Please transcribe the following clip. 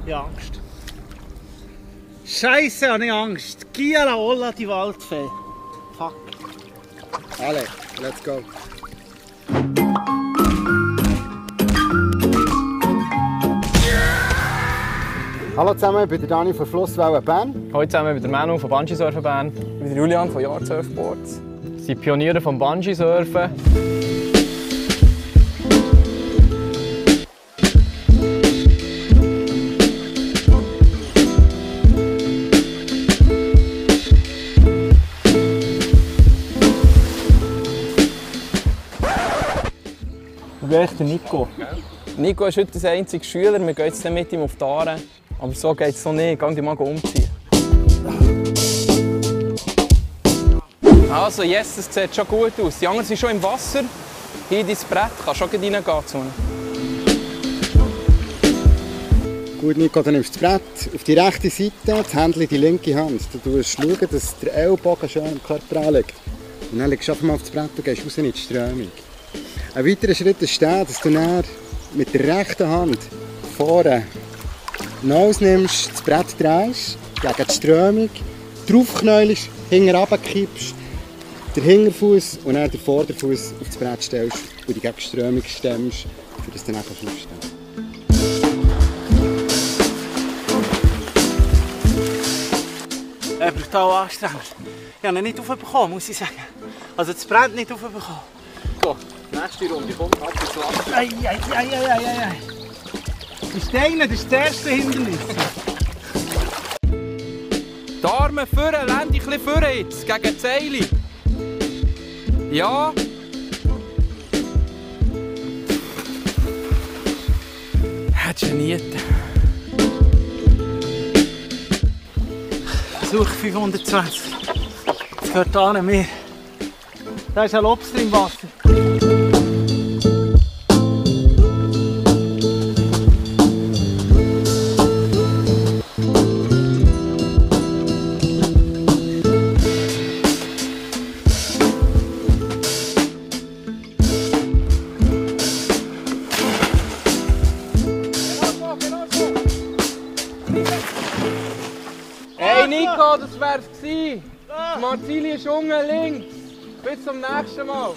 Ich habe Angst. Scheiße, habe ich Angst. Gia la olla, die Waldfee. Fuck. Alle, let's go. Hallo zusammen, ich bin der Dani von Flusswelle Bern. Heute zusammen mit der Manu von Bungee Surfen Bern. Mit Julian von Yard Surfboards. Wir sind Pioniere vom Bungee Surfen. Ich bin echt der Nico. Nico ist heute unser einziger Schüler, wir gehen jetzt mit ihm auf die Aare. Aber so geht es so nicht, geh dich mal umziehen. Also, yes, es sieht schon gut aus. Die anderen sind schon im Wasser. Hier dein Brett, kannst schon reingehen. Gut, Nico, dann nimmst du das Brett auf die rechte Seite, das Händchen in die linke Hand. Du schaust, dass der Ellbogen schön am Körper anliegt. Und dann legst du einfach mal auf das Brett und gehst raus in die Strömung. Ein weiterer Schritt ist der, dass du dann mit der rechten Hand vorne Nose nimmst, das Brett drehst, gegen die Strömung, draufknäulst, hinten runterkippst, den Hinterfuß und dann den Vorderfuß auf das Brett stellst und dich gegen die Strömung stemmst, damit du dann aufstehen Er brutal anstrengend. Ich habe ihn nicht aufbekommen, muss ich sagen. Also das Brett nicht aufbekommen. So, nächste Runde, komm, ab ins Wasser. Ei. Die Steine, das ist das erste Hindernis. Die Arme vorne, lehn dich ein bisschen vorne jetzt, gegen die Seile. Ja. Hat geniert. Versuch 520. Das gehört an mir. Da ist ein Lobster im Wasser. Hey Nico, das wär's gewesen. Das Marzili ist unten links. Bis zum nächsten Mal.